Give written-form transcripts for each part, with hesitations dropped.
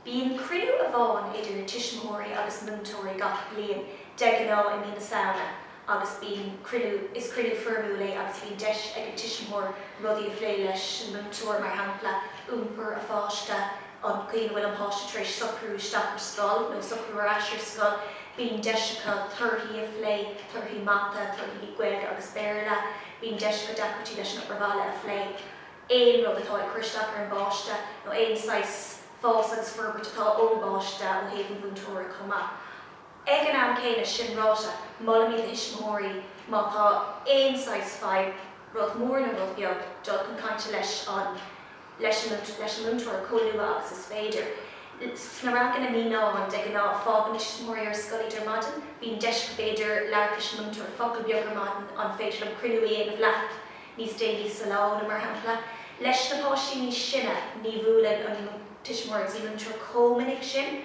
Bíonn cruinniú amháin idir tuismitheoirí agus múinteoirí gach bliain, de ghnáth i mí na Samhna, agus bíonn cruinniú, is cruinniú foirmiúil é agus bíonn deis ag an tuismitheoir rudaí a phlé leis an múinteoir, mar shampla, iompar a pháiste, an chaoi ina bhfuil an páiste tar éis socrú isteach ar scoil nó socrú ar ais ar scoil, bíonn deis acu torthaí a phlé, torthaí mata, torthaí Gaeilge agus Béarla, bíonn deis acu deacrachtaí leis an obair bhaile a phlé. aon rud atá ag cur isteach ar an bpáiste nó aon saghas fás agus forbairt atá ón bpáiste ó thaobh an mhúinteora chomh maith. Ag an am céanna, sin ráite, molaimid do thuismitheoirí má tá aon saghas fadhb, rud mór nó rud beag, dul chun cainte leis an leis an leis an múinteoir chomh luath agus is féidir. Sna ranganna naíonáin, de ghnáth, fágann na tuismitheoirí ar scoil iad ar maidin. Bíonn deis acu b'fhéidir labhairt leis an múinteoir focal beag ar maidin, an féidir liom cruinniú a dhéanamh leat? níos déanaí sa lá nó mar shampla, leis na páistí níos sine, ní bhuaileann an tuismitheoir agus an múinteoir chomh minic sin,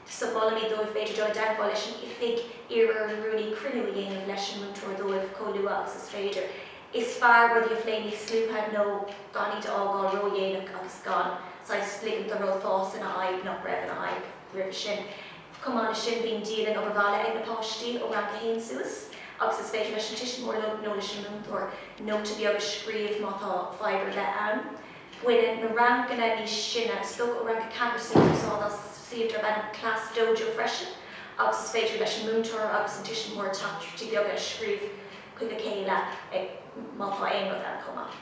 so molaimid dóibh b'fhéidir dul i dteagmháil leis an oifig, iarraidh ar an rúnaí cruinniú a dhéanamh leis an múinteoir dóibh chomh luath agus is féidir. Is fearr rudaí a phlé níos luaithe nó gan iad a fhágáil ródhéanach agus gan saghas ligint do rud fás ina fhadhb nach raibh ina fhadhb roimhe sin. Chomh maith leis sin, bíonn dialann obair bhaile ag na páistí ó rang a haon suas agus is féidir leis an tuismitheoir nó leis an múinteoir nóta beag a scríobh má tá fadhb ar bith ann. Baineann na ranganna níos sine, is dócha ó rang a 4 suas, úsáid as suíomh darb ainm Class Dojo freisin agus is féidir leis an múinteoir agus an tuismitheoir teachtaireachtaí beaga a scríobh chuig a chéile má tá aon rud ann chomh maith.